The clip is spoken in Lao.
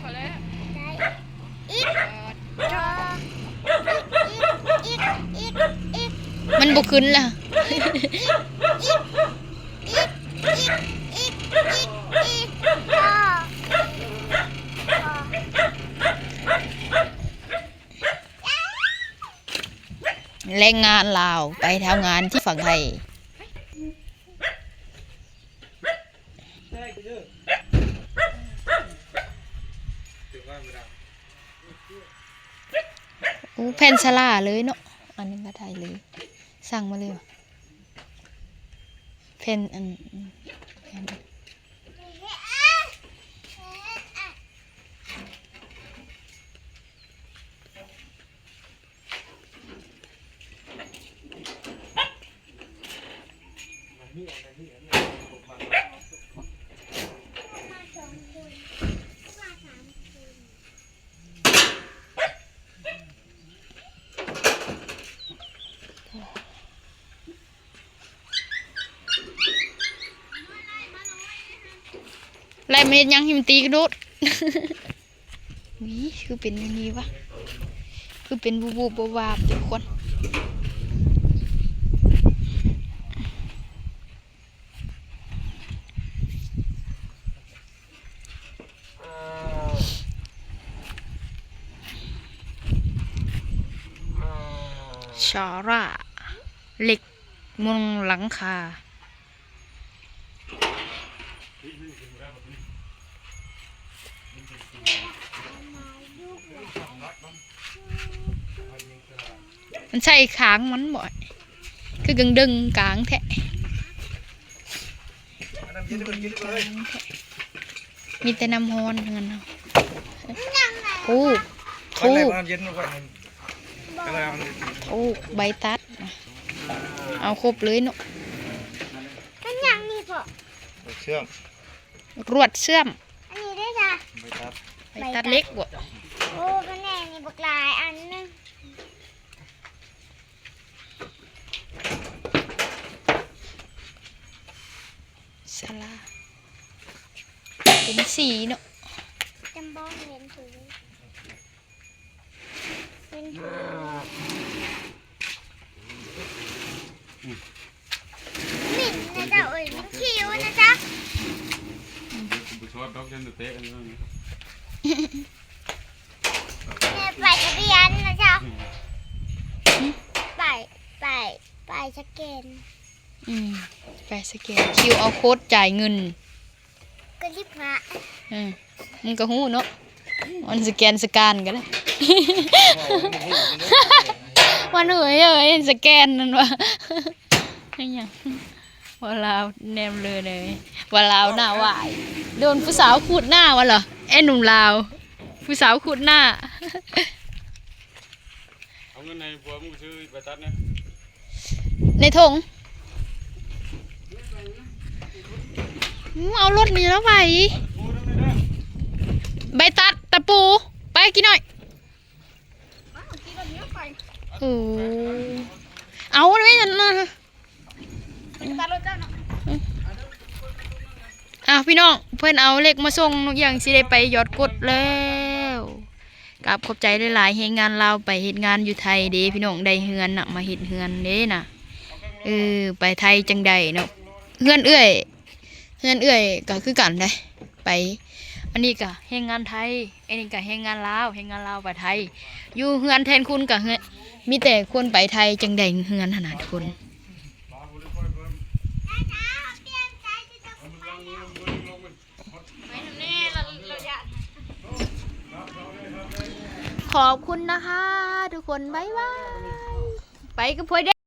ພໍແລ້ວ ໄດ້ ອີກ ເອີ ອີກ ອີກ ອີກ ອີກ ມັນບໍ່ຂຶ້ນລະ ອີກ ອີກ ອີກ ອີກ ອີກ ອີກ ພໍ ພໍ. ແຮງງານລາວໄປທຳງານທີ່ຝັ່ງໄທ. ໂອ້ ແຜ່ນສະຫຼາເລີຍເນາະ ອັນນີ້ກະໄດ້ເລີຍ ສັ່ງມາເລີຍ ແຜ່ນ ອັນ ແຜ່ນ. ໄລ່ມາເຮັດຫຍັງ ໃຫ້ມັນຕີກະໂດດ. ຫວີ ຄືເປັນແນວນີ້ວະ ຄືເປັນວູບໆວາບໆ ທຸກຄົນ. ຊາຣາ ເຫຼັກມຸງຫຼັງຄາ. ມັນໃສ່ຄ້າງມັນບໍ່ ຄືກຶ່ງດຶງກາງແທ້ ມີແຕ່ນ້ຳຮ້ອນເຮືອນເຮົາ. ໂອ້ ໂອ້ ໂອ້ ໃບຕັດ ເອົາຄົບເລີຍເນາະ. ມັນຫຍັງນີ້ພໍ່? ເຊື່ອມ ລວດເຊື່ອມ. ອັນນີ້ເດ້ຊະ? ໃບຕັດ ໃບຕັດເຫຼັກບໍ່? ໂອ້ ຂະແໜງນີ້ບັກຫຼາຍອັນໜຶ່ງ. ສາລາ ເປັນສີເນາະ ຈຳບໍ່ເຫັນຖື ເປັນ ໝິ່ນນະເຈົ້າເອີຍ ມັນຄິວນະເຈົ້າ. ບໍ່ຊອດດອກ ຢ້ານແຕ່ເຕະອັນນັ້ນ. ແມ່ ປ້າຍທະບຽນນະເຈົ້າ. ປ້າຍ ປ້າຍ ປ້າຍສະແກນ. ອືມ ປ້າຍສະແກນ ຄິວອາໂຄດຈ່າຍເງິນ. ກະລິບຫາ ເອີ ມຶງກະຮູ້ເນາະ ມັນສະແກນສະການກະໄດ້ ມັນເອີຍ ເອີຍ ສະແກນນັ້ນວ່າ ອີຫຍັງ ວ່າລາວແນມເລີເລີຍ ວ່າລາວໜ້າຫວາຍ ໂດນຜູ້ສາວຂູດໜ້າວ່າລະ ໄອ້ໜຸ່ມລາວ ຜູ້ສາວຂູດໜ້າ. ເອົາເງິນໃຫ້ຜົວມຶງຊື້ໃບຕັດແດ່ ໃນຖົງ. ອືມ ເອົາລົດນີ້ລະໄຫວ ໃບຕັດ ຕະປູ ໄປກີ້ນ້ອຍ. ໂອ້ ເອົາໄວ້ນັ້ນນະ. ອ້າວ ພີ່ນ້ອງ ເພິ່ນເອົາເຫຼັກມາສົ່ງ ນົກເອີ່ງຊິໄດ້ໄປຢອດກົດແລ້ວ. ກາບຂອບໃຈຫຼາຍໆ ແຮງງານລາວໄປເຮັດງານຢູ່ໄທເດ້ ພີ່ນ້ອງ ໄດ້ເຮືອນນະ ມາເຮັດເຮືອນເດ້ນະ. ເອີ ໄປໄທຈັ່ງໃດເນາະ ເຮືອນເອື້ອຍ ເຮືອນເອື້ອຍກະຄືກັນເດ້ ໄປ ອັນນີ້ກະແຮງງານໄທ ອັນນີ້ກະແຮງງານລາວ ແຮງງານລາວໄປໄທ ຢູ່ເຮືອນແທນຄຸນກະເຮືອນ ມີແຕ່ຄົນໄປໄທຈັ່ງໄດ້ເຮືອນຫັ້ນນະທຸກຄົນ. ขอบคุณนะคะทุกคน บ๊ายบาย ไปกับผัวเด้